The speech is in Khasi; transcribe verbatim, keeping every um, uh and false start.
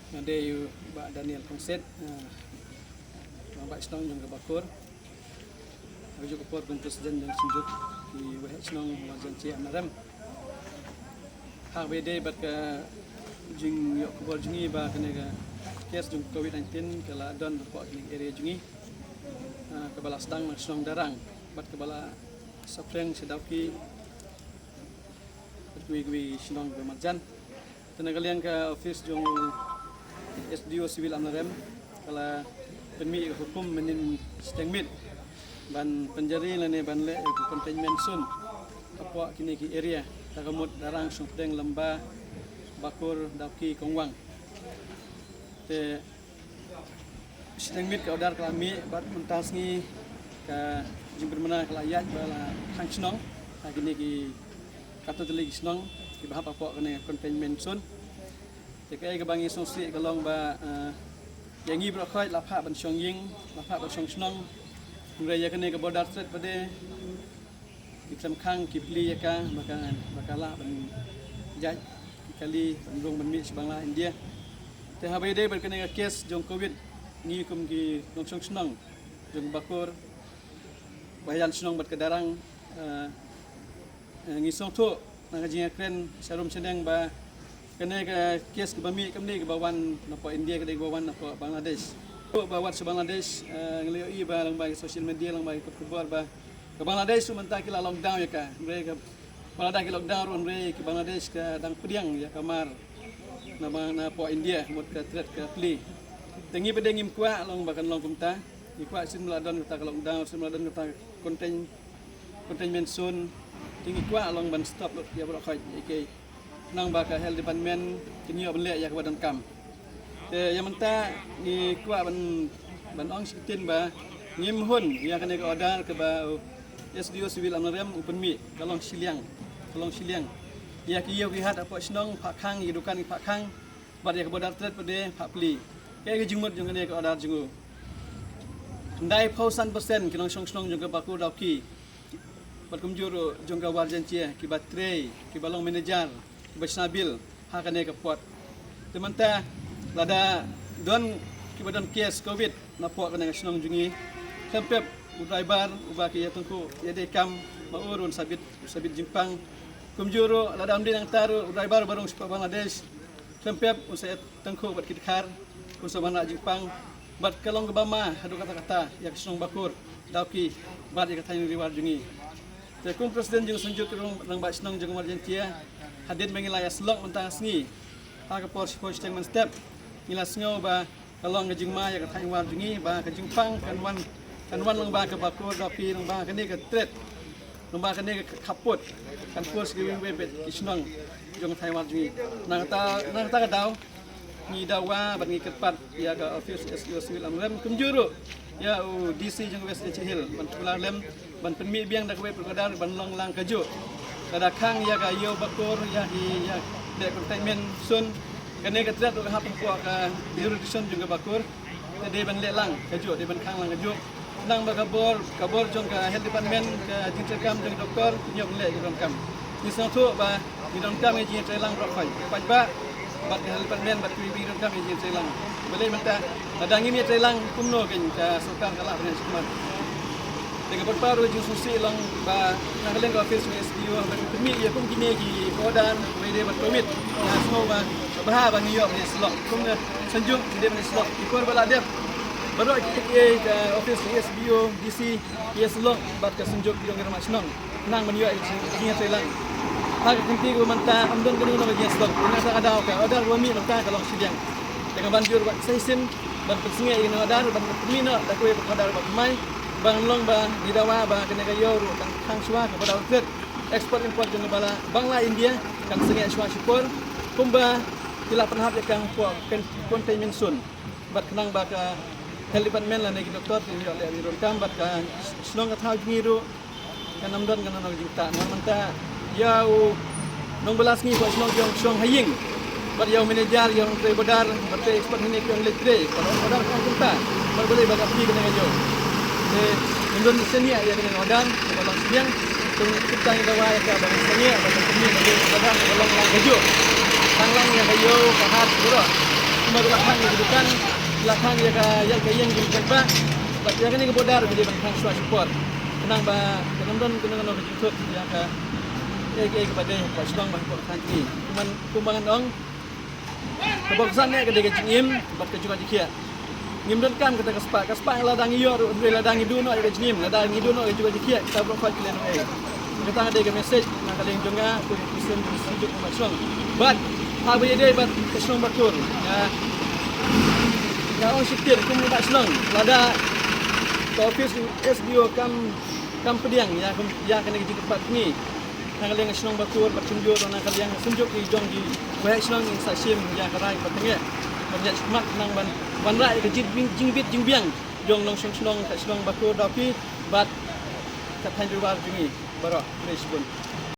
Nga dei u Bah Daniel Kongset, eh, rangbah shnong jong ka Bakur. Ka juk ka por kum president jong Synjuk ki Waheh Shnong Emergency Amlarem. Ha kaba ïadei bad ka jingïoh khubor jong ngi ba kane ka kes jong covid nineteen ka la don hapoh kane ka area jong ngi, ah, kaba la sdang na shnong Darrang bad kaba la saphriang sha Dawki bad kiwei kiwei shnong ba marjan. Te na ka liang ka office jong S D O Civil Amlarem ka la pynmih ïa ka hukum mynnin shiteng miet ban pynjari lane ban leh ïa ka containment zone hapoh kine ki area, ta ka mut Darrang, Shongpdeng, Lamba, Bakur, Dawki, Kongwang. Te shiteng miet ka order ka la mih bad mynta sngi ka jingpynbna ka la ïaid ba la khang shnong ha kine ki katto tylli ki shnong kiba hap hapoh kane ka containment zone. Te kaei kaba ngi sngewsih ka long ba, eh, ïa ngi baroh khoit la phah ban shong ïing, la phah ban shong shnong. Hynrei ïa kane ka border trade pat de ki khlem khang ki plie ïa ka ba ka, ba ka lah ban jait ki kali ban rung ban mih sha Bangla India. Te haba ïadei bad kane ka kes jong covid, ngi kum ki nongshong shnong jong Bakur, ba ïaid shnong bad ka Darrang, eh, eh, ngi sngewthuh na ka jingïakren sharum shaneng ba kane ka kes kaba mih kumne kaba wan napoh India ka dei kaba wan napoh Bangladesh. Ba wat sha Bangladesh, eh, ngi la ïohi ba lyngba ki social media, lyngba ki kot khubor ba ka Bangladesh ruh mynta ki la lockdown ïa ka. Hynrei ka, ba lada ki lockdown ruh hynrei ki Bangladesh ka dang pdiang ïa ka mar na ba, napoh India mut ka trade ka plie. Te ngi pat de ngim kwah long ba kan long kumta. Ngi kwah shuh ba la don kata ka lockdown, shuh ba la don kata ka contain, containment zone. Te ngi kwah long ban stop lut ïa baroh khoit ïa ki, khnang ba ka health department kin ïoh ban leh ïa kaba donkam. Te ïa mynta ngi kwah ban, ban ong shi ktien ba ngim hun ïa kane ka order kaba u S D O Civil Amlarem u pynmih, ka long shiliang, ka long shiliang. Ïa ki ïew ki hat hapoh shnong phah khang, ïa ki dukan ki phah khang, bad ïa ka border trade pat de phah plie. Kaei ka jingmut jong kane ka order jong u? Khyndai phew san percent ki nongshong shnong jong ka Bakur Dawki bad kumjuh ruh jong ka Warjaiñtia kiba trei, kiba long manager, kiba shna bill ha kane ka port. Te mynta lada don kiba don kes covid napoh kane ka shnong jong ngi, khlem pep u driver uba ki ïa tyngkhuh ïa dei kam, ma u ruh un sa bit, un sa bit jingpang. Kumjuh ruh lada ym dei nangta ruh u driver uba rung shapoh Bangladesh, khlem pep un sa ïa tyngkhuh bad ki dkhar, un sa wanrah jingpang. Bad ka long kaba ma haduh katta katta ïa ka shnong Bakur Dawki bad ïa ka thaiñ Ri War jong ngi. Te kum president jong Synjuk Rangbah Shnong jong ka Marjantia, hadien ba ngi la ïasyllok mynta ka sngi ha ka por shiphew shiteng mynstep, ngi la sngew ba ka long ka jingma ïa ka thaiñ War jong ngi ba ka jingpang kan wan, kan wan lyngba ka Bakur Dawki, lyngba kane ka trade, lyngba kane ka khappud, kan pur sha kiwei kiwei bad ki shnong jong ka thaiñ War jong ngi. Na kata, na kata ka daw ngi dawa bad ngi kyrpad ïa ka office S D O Civil Amlarem, kumjuh ruh ïa u D C jong West Jaintia Hills ban pynlar lem, ban pynmih biang da kawei pat ka order ban long lang kajuh. Lada khang ïa ka ïew Bakur ïa ki, ïa ka containment zone, kane ka trade ruh ka hap hapoh ka jurisdiction jong ka Bakur. Te dei ban leh lang kajuh, dei ban khang lang kajuh. Khnang ba ka bor, ka bor jong ka health department, ka jingtrei kam jong ka doktor, kin ïoh ban leh ïa ki kam. Ngi sngewthuh ba ngi donkam ïa jingïatreilang baroh khoit. Paidbah bad ka health department bad kiwei kiwei donkam ïa jingïatreilang. Balei mynta lada ngim ïatreilang kumno kein ka sorkar ka lah ban ïasyllok. Te ka bor ba ruh jingsngewsih long ba na ka liang ka office jong ka S D O ba ki pynmih ïa kum kine ki order ba ïadei bad covid, nga sngew ba bha ba ngi ïoh ban ïasyllok. Kumne Synjuk ngi dei ban ïasyllok. Ki por ba la dep baroh ki, ki, ka office jong ka S D O, D C, ïasyllok bad ka Synjuk jong ki rangbah shnong khnang ban ïoh ïa ka jingïatreilang. Ha ka kynti kaba mynta ym don kano kano ka jingïasyllok. Kata ka daw ka order kaba mih mynta ka long shiliang. Te nga ban jur bad sa shisien ban pynsngew ïa kane ka order, ban pynmih noh da kawei pat ka order ba thymmai, ban long ba ngi dawa ba kane ka ïew ruh kan khang shuwa, ka border trade export import jong ka Bangla, Bangla India kan sangeh shuwa shipor, kumba ki la pynhap ïa ka hapoh containment zone. Bad khnang ba ka health department lane ki doktor kin ïoh leh ïa ki kam, bad ka shnong ka thaw jong ngi ruh kan ym don kano kano ka jingktah. Namar mynta ïa u nongbylla sngi ba shnong jong, shong ha ïing, bad ïa u manager, ïa u nongtrei border, bad trei export hangne ki ong leit trei, bad ong border ka ong kumta, bad balei ba ka plie kane ka ïew. Te ngim don sngewsih ïa kane ka order kaba long shiliang. Te ngi kyrpad, ngi dawa ïa ka ba kan sangeh, ba kan pynmih ïa ka order kaba long lang kajuh, khang lang ïa ka ïew, ka hat baroh. Ba ruh la khang ïa ka dukan, la khang ïa ka, ïa ka ïing jong ki paidbah. Bad ïa kane ka border ka dei ban khang shuwa shuwa por. Khnang ba kan ym don kano kano ka jingthut ïa ka, ïa ka, ïa ka ba dei ha shnong bad ha ka thaiñ jong ngi. Kumba, kumba ngan ong, ka bok san ne ka dei ka jingim bad ka jingkit jingkhiah. Ngim donkam kata ka spah, ka spah lada ngi ïoh ruh, hynrei lada ngi duh noh ïa ka jingim, lada ngi duh noh ïa ka jingkit jingkhiah, kita baroh khoit ki leh noh ei. Kata ka dei ka message na ka liang jong nga kum u President jong ka Synjuk Rangbah Shnong. Bad haba ïadei bad ka shnong Bakur, nga, nga ong shiteng kum u Rangbah Shnong, lada ka office S D O kam, kam pdiang ïa, kum, ïa kane ka jingkyrpad jong ngi. Na ka liang ka shnong Bakur bad kumjuh ruh na ka liang ka Synjuk ki jong ki waheh shnong, ngin sa shim ïa ka rai bad ka ngeh ban ïaid shakhmat khnang ban wanrah ïa ka jing, jingbit jingbiang jong nongshong shnong ka shnong Bakur Dawki bad ka thaiñ Ri War jong ngi baroh. Khublei shibun.